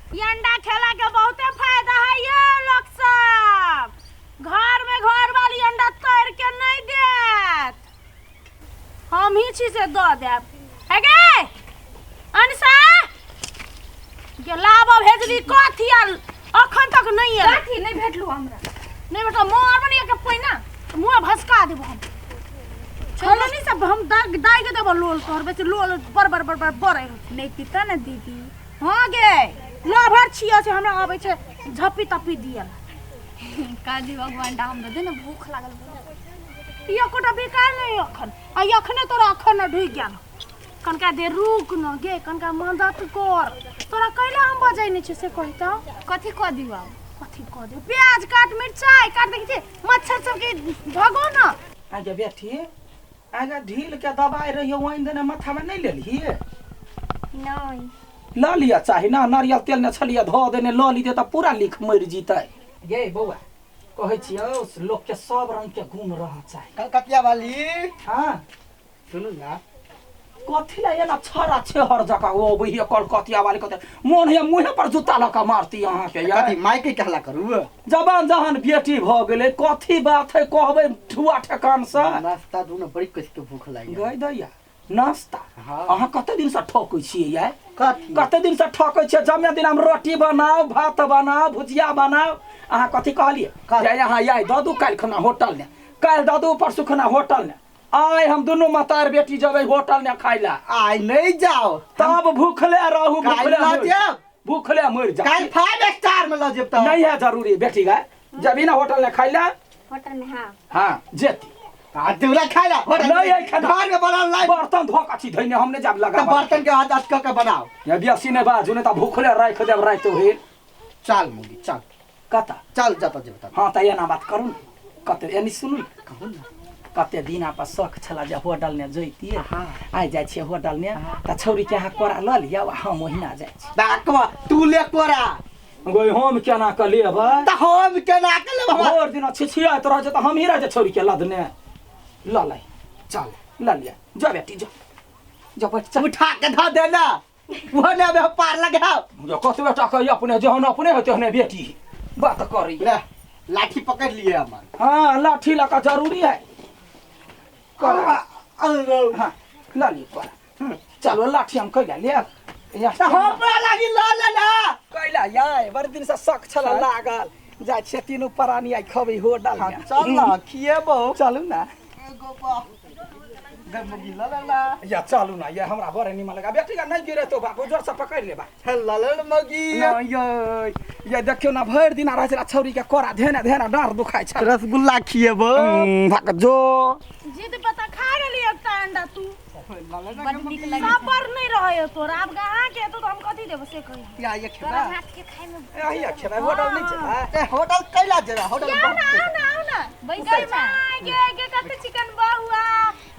ई अंडा खेला के बहुते फायदा है ये लोग सब। घर में घर वाली अंडा तोड़ के नहीं देत, हम ही छी से दऽ देब। हे गे अनसा गे, लाबऽ भेजली कथी आर अखन तक नहीं आयल? कथी नहीं भेटलू हमरा? नहीं बेटा, मार बनी के पहिना मुँह भसका देबो हम। छलनी सब हम दाग दाग के देबो लोल तोहर, बेसी लोल बर बर बर बर बरै। नहीं पीता ना दीदी। हाँ गे, लभर छियै से हमरा आबै छै झप्पी तप्पी दियल। काजी भगवान अंडा हमरा दे ना, भूख लागल बा। एकोटा बिकायल नहीं अखन, आ अखने तोरा अखन न ढुकि गेल। कनका देर रुक न गे, कनका मदद कर। तोरा कैला हम बजै नहि छै से कही तऽ? कथी कऽ दियौ आब? कथी कऽ दियौ? प्याज काट, मिरचाइ काट, देखै छियै मच्छर सबके भगो न। आगे बेटी, आगे ढील के दबाई रहियो आनि देने माथामे नहि लेलही? नहीं। लऽ लिअ चाही ना, नारियल तेल ने छलियै धऽ देने, लऽ लीते तऽ पूरा लिख मरि जीतै। गे बौआ, कहै छियौ लोकके सब रंग के गुण रह चाही। कलकतिया वाली। हाँ। सुनू ना। कथी ला एना छड़ा छेहर जकाँ ओ अबै हिय कलकतिया वाली? कथी मोन होइए मुँहे पर जूता लऽ कऽ मारती अहाँके यार। कथी माइके कहला करू? जवान जहान बेटी भऽ गेलै, कथी बात है कहबै ठुआ ठेकान से? नाश्ता दू ना, बड़ी कस के भूख लागि गई दैया नाश्ता। हाँ। अहाँ कते दिन से ठकै छियै यार? कथी? कते दिन से ठकै छियै? जमे दिन हम रोटी बनाउ, भात बनाउ, भुजिया बनाउ, अहाँ कथी कहलियै? कथी? जे अहाँ आइ दऽ दू, काल्हि खुना होटल ने, काल्हि दऽ दू, परसू खुना होटल ने। आइ हम दुनू मतार बेटी जेबै होटल ने खाइ ला। आइ नहीं जाओ। तब भूखले रहू। काल्हि भूखले लऽ मरि जायब। भूखले मरि जा। काल्हि 5 स्टार में लऽ जेब तऽ। नहीं है जरूरी बेटी गाय, जबी ना होटल ने खाइ ला। होटल में? हाँ। हाँ जेती। आ देवला खाइ ला होटल नहीं है खाना। घर में बनल लाई। बर्तन धो कऽ धोने हम नहीं जाब लगा। तऽ बर्तन के हाथ कऽ के बनाओ। या बेसी नहीं बाजू, नहीं तऽ भूखले राखि देब राति भरि। चल मुगी चल। कतऽ? चल जतऽ जेब ततऽ। हाँ तऽ एना बात करू ने, कते एनी सुनू ने। कहू ना। कते दिन पर शौक छला जे होटल ने जैतियै। हाँ। आइ जाइ छियै होटल ने तऽ छौरी के अहाँ कोरा लऽ लिअ, आ हम ओहिना जाइ छी। डाकवा तू ले कोरा। गई हम केना कऽ लेबै? तऽ हम केना के लेब? हमरा भोर दिना छिछियाइत रहै छै तऽ हमही रहै छै छौरी के लदने। लऽ लै। चल। लऽ लिअ, जा बेटी जा, जा बैठ चल। उठा के धऽ दे ना, ओहो ने अबे पार लगाओ। जो कतबे टाका अपने जहन अपने होते ओहने बेटी बात करी। ले लाठी पकड़ लिए हमर। हाँ लाठी लऽ कऽ जरूरी है। कोरा। हाँ लऽ लिअ कोरा। चलो लाठी हम कैला लेब? तऽ हमरा लागी लऽ ले ना। कैला याय, बड़ दिन से शक छला लागल, जाइ छियै तीनू प्राणी आइ खबै होटल हाँ, मे। चल ना खिएबौ। चलू ना। एगो बाप गै मुगी लऽ ले ना। या चलू ना, ये हमरा बड़ निमन लगा बेटी का नहीं गिरे तो बाबू जोर से पकड़ लेबा। चल लऽ ले मुगी। नहीं ये ये देखियो ना, भरि दिन रहै छला छौरी के कोरा धेने धेने डाँड़ दुखाइ छल। रसगुल्ला खिएबौ। भक जो जिद पता खा गेली एकटा अंडा तू। बड नीक लगे। सबर नहीं रहे तोरा। आब कहाँ के तो हम कथी देबो से कही? या ये खेबा। तोरा हाथ के खाय में। एहिया खेबै, होटल नहीं जेबै। ए होटल कैला जेबा? होटल आओ ना, आओ ना, आओ ना। बैस गई ना। माय गे गे, कते चिकन बउआ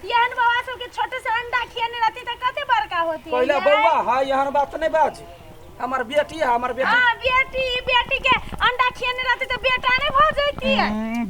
एहन बउआ सबके छोटे से अंडा खियाने रहती त कते बड़का होती। पहिले बउआ है, एहन बात नहीं बाज, हमर बेटी है, हमर बेटी। हाँ बेटी, बेटी के अंडा खियाने रहती त बेटा नहीं भ जैती।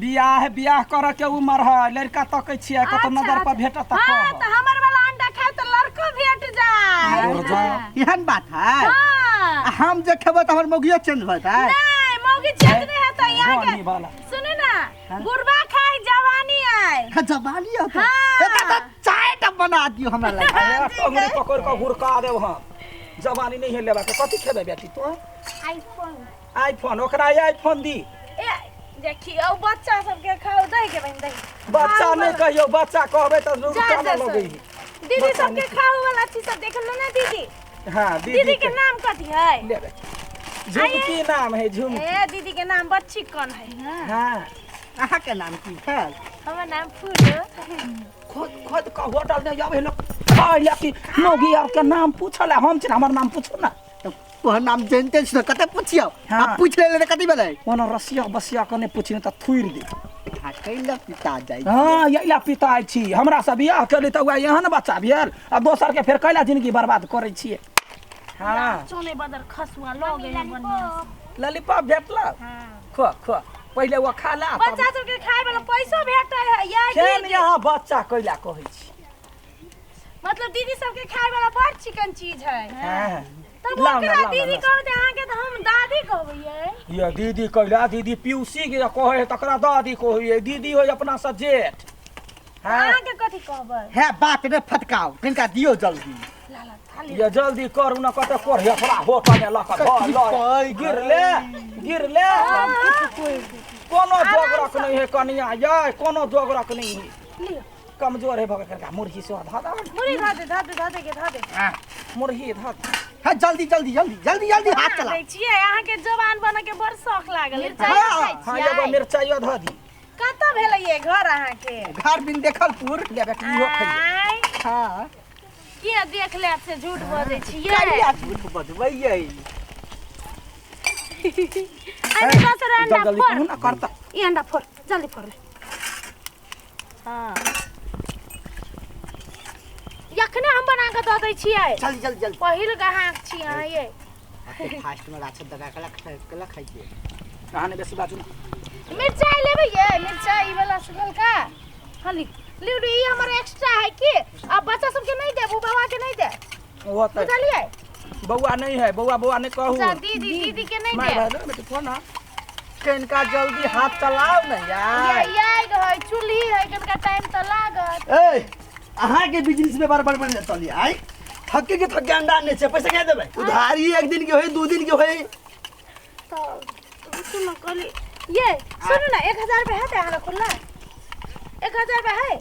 बियाह बियाह करे के उमर है, लड़का तकै छियै कतौ नजर पर भेटत त हाँ कहब। त हमर वाला अंडा खाए त लड़को भेट जाए। दूर जाओ। एहन बात है? हाँ। आ हम जे खेबै तऽ हमर मौगियो चेंज भऽ जेतै? नहीं मौगी चेंज नहीं है त यहाँ रानी के वाला। सुनू ना, बुढ़वा खाए जवानी आए। हाँ, जवानी होतै। हाँ। एतऽ तऽ चाय टा बना दियौ हमरा लग। अरे टंगरी पकड़ कऽ हुड़का देब हम। जवानी नहीं है लेबा के। कथी खेबै बेटी तू? आईफोन। आईफोन, ओकरा आईफोन दी। ए देखियौ बच्चा सबके खाओ दही के बहिन दही। बच्चा नहीं कहियौ, बच्चा कहबै तऽ जा रुकाना जा लगै। दीदी बच्चा सबके खाओ वाला चीज सब देख लो ना दीदी। हाँ दीदी के नाम कथी है? ले बेटी। झुमकी नाम है, झुमकी। ए दीदी के नाम बच्ची कौन है? हाँ। अहाँ के नाम की भेल? हमर नाम फूलो। खुद खुद का होटल में आबै लोग खाइ ला कि मौगी आर के नाम पूछल, हम छी हमर नाम पूछू ना। तऽ तोहर नाम जानते छी तऽ कते पुछियौ? हाँ। आ पूछि लेले तऽ कथी भेलै? ओना रसिया बसिया के नहि पूछी तऽ थुरि दे। हाँ, कैला पिता जाइ? हाँ यही ला पिताइ छी। हमरा से बियाह केली तऽ वएह एहन बच्चा भेल, आ दोसर के फेर कैला जिंदगी बर्बाद करै छियै। हाँ चोने बदर खसुआ लऽ गेल बढ़िया से। लॉलीपॉप भेटल? हाँ। खो खो, पहिले ओ खा ला। तब बच्चा सबके खाए वाला पैसो भेटै है या केन दीदी? यहाँ बच्चा कैला कहै छी? मतलब दीदी सबके खाए वाला बड़ चिकन चीज है। हाँ। तब लाउ ना, ओकरा लाउ ना, दीदी लाउ। कहबै तऽ अहाँके तऽ हम दादी कहबै यै ये दीदी कहला दीदी पीयूसी के कहै है तकरा दादी कहै है दीदी होइ अपना से जेठ हाँ अहाँके कथी कहबै हे बात ने फटकाओ कनिका दियौ जल्दी ला ला थाली ये जल्दी करू ना कते कोढ़िया थोड़ा होटल में लऽ कऽ धऽ लऽ पैघ गिरले गिरले कोनो जोगरक नहीं है कनिया ये कोनो जोगरक नहीं है लिअ कमजोर है भगत करके मुर्गी से धऽ दऽ मुरही धऽ दे धऽ दे धऽ दे के धऽ दे आ, मुर्गी धऽ दे। हे जल्दी जल्दी जल्दी जल्दी जल्दी हाथ चला दै छियै अहाँके जवान बने के बड़ शौक लागल अछि। मिरचाइ हाँ, खाइ हाँ एगो छियै मिरचाइयो धऽ दी कतऽ भेलै ये घर अहाँके घर बिन देखलपुर ले बेटी इहो खइहे आँय हाँ किया देख लेब से झूठ बजै छियै कहिया झूठ बजबै यै अरे दस अंडा जल्दी फोड़ कहू ना करता ई अंडा फोड़ जल्दी फोड़ ले हाँ यखने हम बना कऽ दऽ दै छियै जल्दी जल्दी जल्दी पहिल ग्राहक छी अहाँ ये फास्ट में राछत दगा कला कला खाइ छियै अहाँ नहि बेसी बाजू ना मिरचाई लेबै ये मिरचाई वाला सुखलका हाँ ली लिउ लिउ, ई हमर एक्स्ट्रा है की अब बच्चा सबके नहीं देब उ बाबा के नहीं देब वो तऽ बुझलियै बौआ नहीं है बौआ बौआ नहीं कहू जा दीदी दीदी के नहीं माय देब भाई ले बेटी फोन ना कनिका जल्दी हाथ चलाओ ने यार ये ये है चूल्ही है कनका टाइम तऽ लागत ए अहाँके बिजनेस में बड़ बड़ बड़ चली आइ थके के थके अंडा आने छै पैसा क्या देबै उधारी एक दिन के होई दू दिन के होई तऽ रुकू न कहली ये सुनू ना 1000 रुपया है तऽ अहाँ खुल्ला 1000 रुपया है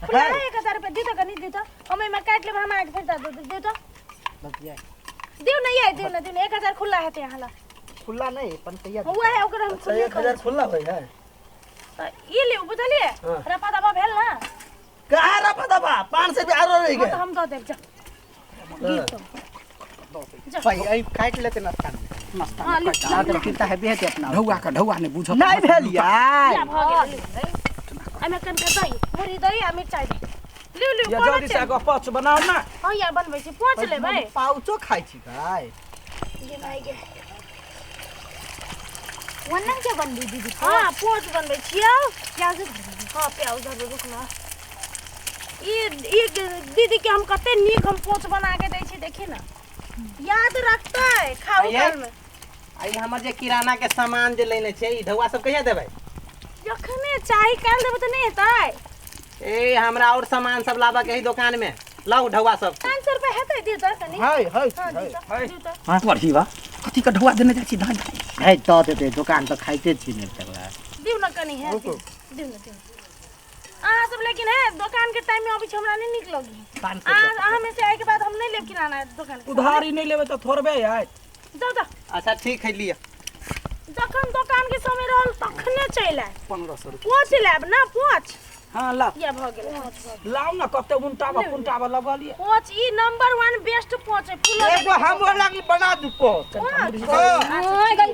खुल्ला है 1000 रुपया दी तऽ कनी दी तऽ हम एहिमे काटि लेब हम अहाँके फेर दऽ देब दियौ तऽ दियौ ने ये दियौ ने दियौ ने 1000 खुल्ला हेतै अहाँ लग खुला नहीं पंतैया हुआ है ओकरा हम अच्छा खुल्ले 1000 खुला होई है तऽ ई लियौ बुझलियै हाँ। रफा दफा भेल ना कहाँ रफा दफा 500 रुपया आरो रहि हाँ गेल तऽ हम दऽ देब जा भाई आई काटि लेते नाश्ता में नाश्ता हाँ, में लिख- कटा। हां तऽ चिंता है बेहते अपना ढौआ का ढौआ नहीं बुझत नहीं भेल यार या भऽ गेल लियौ। एहिमे कनिका दही मुरही दही आ मिरचाइ दही लियौ लियौ ये कोना जल्दी से छै? एगो पच बनाओ ना हाँ यार बनबै छी पोंछ लेबै पाउचो खाइ छी भाई गे भाइ गे ओना के बनबी दीदी हाँ पोंछ बनबै छियौ प्याज हाँ प्याज धरबै रुक ना ई ई दीदी के हम कते नीक हम पोंछ बना के दै छी देखी ना याद रखतै खाउ आइये। काल में आ ई हमर जे किराना के सामान जे लेने छै ई ढौआ सब कहिया देबै जखने चाही काल्हि देबै तऽ नहि हेतै ए हमरा और सामान सब लाबऽ के है दुकान में लाउ ढौआ सब 500 रुपया हेतै दियौ तऽ कनी हाय हाय हाँ दियौ तऽ है। दियौ तऽ हाँ बढ़ी बा कथी का ढौआ देने जाइ छी धान धान है दऽ देतै दुकान तऽ खाइते छी ने तकरा दियौ ना कनी है दियौ दियौ ना दियौ अहाँ सब लेकिन है दुकान के टाइम में अबै छी हमरा नहीं नीक लगी 500 अहाँ अहाँ में से आइ के बाद हम नहीं लेब किराना दुकान के उधारी नहीं लेबै तऽ थोड़बे आयत जाउ जाउ अच्छा ठीक है लिअ जखन दुकान के समय रहल तखने चलि आयब 1500 रुपया पोंछ लेब ना पोंछ हाँ ला या भऽ गेल पोंछ भऽ गेल लाउ ना कते उनटाबा पुनटाबा लगल ये पोंछ ई नंबर वन बेस्ट पोंछ है फुल एगो हमरो लागी बना दू पोच आय गई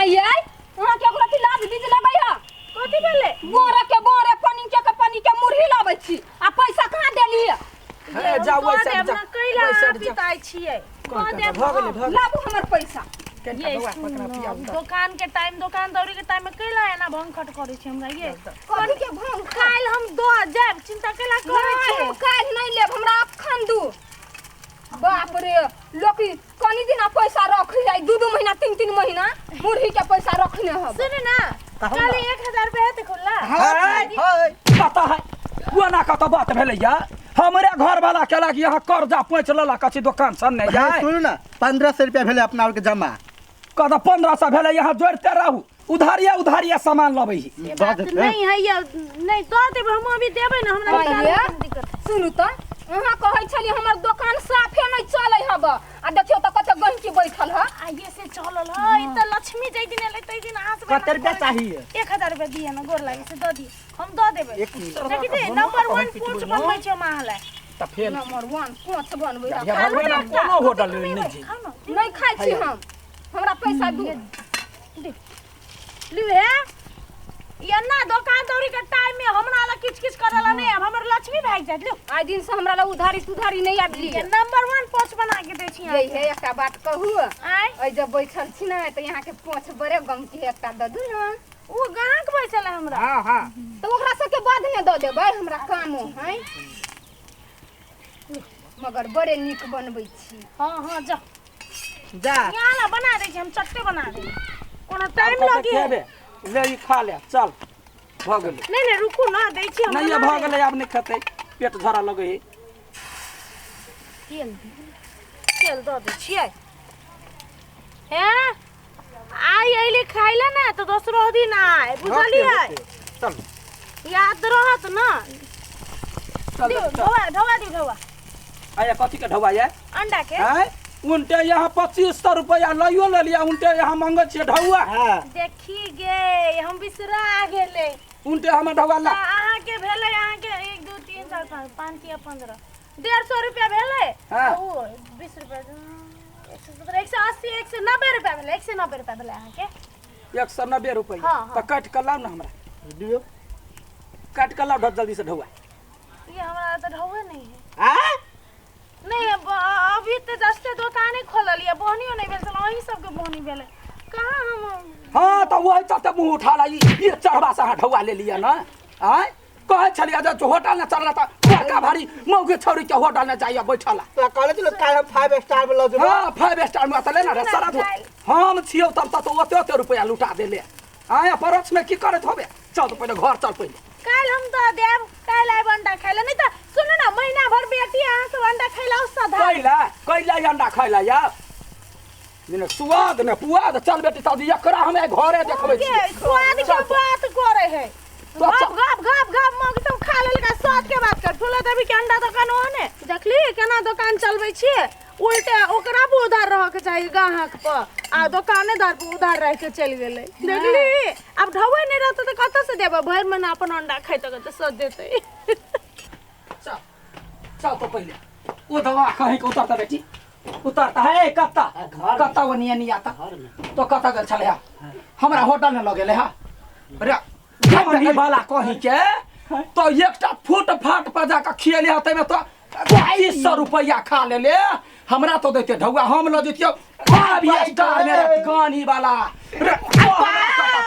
आय आय अहाँ के ओकरा लाज बीज लगै है कथी भेलै बोरे के बोरे पानी के पानी के मुरही लाबै छी आ पैसा कहाँ देली हे, हम जाउ दऽ ओहि साइड देब जा, ना कैला ओहि अहाँ साइड जा। पिताइ छियै कौन दऽ कौन देब भऽ गेलै हम। भऽ गेलै लाबू हमर पैसा कनिका ये ढौआ सुनू पकड़ा ना, पियाउ तऽ। दुकान के टाइम दुकान दौरी के टाइम में कैला एना भंगखट करै छी हमरा ये कथी के भंग काल्हि हम दऽ जायब चिंता कैला करै नहि छियै हम काल्हि नहि लेब हमरा अखन दू बाप रे लोक ई कनी दिना पैसा रखै है दू दू महीना तीन तीन महीना मुरही के पैसा रखने हब सुनू ना कहू काल्हि ना। 1000 रुपया हेतै खुल्ला हाय हाय पता है कोना कतऽ बात भेलै या हमरे घर वाला केलक यहाँ कर्जा पैंच लेलक अछि दोकान सन नहि जाय सुनू ना 1500 रुपया भेलै अपना आरके जमा कतऽ 1500 भेलै यहाँ जोड़िते रहू उधारिया उधारिया सामान लबै ही से बात नहीं है ये नहीं दऽ देब हम अभी देबै ना हमरा आइये। निकालैमे कोनो दिक्कत है। सुनू तऽ अहाँ कहै छलियै हमर दोकान साफे नहि चलै हब आ देखियौ तऽ कते गहिकी बैठल ह आइये से चलल है ई तऽ लक्ष्मी जाहि दिन एलै ताहि दिन अहाँ सब कते रुपया चाहिए 1000 रुपया दिअ ना गोर लागे से दऽ दिअ हम दऽ देबै एक मिनट देखी जे नंबर वन पोंछ बनबै छी हम अहाँ लए तऽ फेर नंबर वन कोच बनबै या है। भगवान कोनो होटल नहि छै खाउ ना नहि खाइ छी हम हमरा पैसा दू लिउ हे एना दोकान दौरी के टाइम में हमरा लग किच किच करला नहीं आब हमर लक्ष्मी भागि जायत लिउ आइ दिन से हमरा लग उधारी सुधारी नहि आबली ये नंबर वन पोंछ बना के दै छी यही है एकटा बात कहू आँय एहि जब बैठल छी ने तऽ यहाँ के पोछ बड़े गमकी है एकटा दऽ दू ने ओ ग्राहक बैसल है हमरा हाँ हाँ तऽ ओकरा सबके बाद ने दऽ देबै हमरा कामो है मगर बड़े नीक बनबै छी हाँ हाँ जा जा यहाँ ला बना दै छी, हम चट्टे बना दै। कोनो टाइम कते लगी? खेबे ले, ई खा ले, चल भऽ गेलै। नहीं नहीं, रुकू ना, दै छी हम। नहीं बना भऽ दै। गेलै, आब नहि खेतै, पेट झरा लगै है। तेल तेल दऽ दै छियै। हैं, आइ अयली खाइ लए ने तऽ दोसरो दिन आइ, बुझलियै? चल। याद रहत ना? चल। दियौ। चल। ढौआ, ढौआ दियौ, ढौआ। आया कथी के ढौआ ये? अंडा के। आँय, उनटे यहाँ 2500 रुपया लइयो लेलियै, उनटे यहाँ मंगै छियै ढौआ। हाँ। देखी गे, हम बिसरा गेलै। उनटे हमर ढौआ ला। तऽ अहाँके भेलै, अहाँके 1 2 3 4 5, 5 3 15, 150 रुपया भेलै। हाँ। आ ओ 20 रुपया, 170, 180, 190 रुपया भेलै, 190 रुपया भेलै अहाँके। 190 रुपया? हाँ, हाँ। तऽ काटि कऽ लाउ ने हमरा। दियौ। काटि कऽ लाउ ढ जल्दी से ढौआ। ये हमरा तऽ ढौए नहीं है। आ नहीं, अब अभी तऽ जस्ते दोकाने खोललियै, बोहनियो नहि भेल छल, अहीं सबके बोहनी भेलै, कहाँ हम। हाँ, तऽ वही चलते मुँह उठा ला। ई चढ़बा से अहाँ ढौआ ले लिअ ने? आँय, कहै छलियै जे होटल ने चलला तऽ बड़का भारी मौगी छौरी के होटल ने जाइए बैठला। तोरा कहले छलो काल्हि हम 5 स्टार में लऽ जेबो। हाँ, 5 स्टार में तऽ ले ना रे सारा। हम छियौ तब तऽ ओते ओते रुपया लुटा देले। आँय, परोक्ष में की करैत होबे? चल तऽ पहिले घर चल पहिले। काल्हि हम दऽ देब, काल्हि आयब अंडा खाइ लए। नहि तऽ सुनू ने, महीना भर बेटी अहाँ सब अंडा खैला सधा। कैला कैला अंडा खैला या ने सुआद ने पुआद। चल बेटी, चल, एकरा हम घरे देखबै के छियै। स्वाद के चल। बात करे है। तो गप अच्छा। गप गप गप, मग सब खा लेलका, स्वाद के बात कर। फूलो देवी के अंडा दोकान ओहने देखली केना दोकान चलबै छियै? उल्टे ओकरा पर उधार रह के चाही ग्राहक पर, आ दोकानेदार पर उधार रह के चलि गेलै। देखली, आब ढौए नहि रहतै तऽ कतऽ से देबै? भरि महीना अपन अंडा खैतै, कतऽ से देतै? चल चल तो पहिले ओ दवा कहीं के उतरता बेटी, उतरता है कत्ता? घर। कत्ता वो निया निया ता। घर में। तो कत्ता गेल छले हा? हमरा होटल ने लऽ गेलै हा रे गनी वाला कहीं के। तो एकटा फुट फाट पर जाके खियले हा, ताहिमे तो 2500 रुपया खा लेले। हमरा तो देते ढौआ, हम लऽ जैतियौ 5 स्टार में रे गानी वाला रे।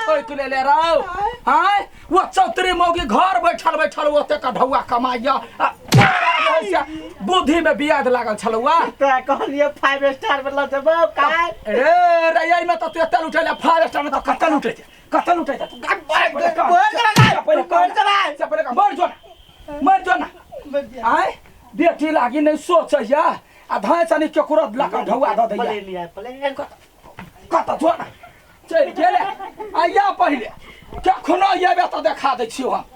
ठोकि लेले रौ। आँय, वो चौतरी मौगी घर बैठल बैठल ओते का ढौआ कमाइया आ तोरा जे है से बुद्धि में बियाद लागल छलौआ। तोरा कहलिए 5 स्टार में लऽ जेबो काल्हि। रे रे, एहिमे तऽ तू एते लुटेले, 5 स्टार में तऽ कते लुटे छै, कते लुटे छै? बोल चला, पहिले बोल चला। से पहिले कह, मर जो ना, मर जो ना। आँय, बेटी लागी नहि सोचैया आ धाँइ सनी केकरो लऽ कऽ ढौआ दऽ दैया। प्लेन लिया, प्लेन। कतऽ जो ना, चलि गेलै। आइया पहिले, कखनो अयबे तऽ देखा दै छियौ हम।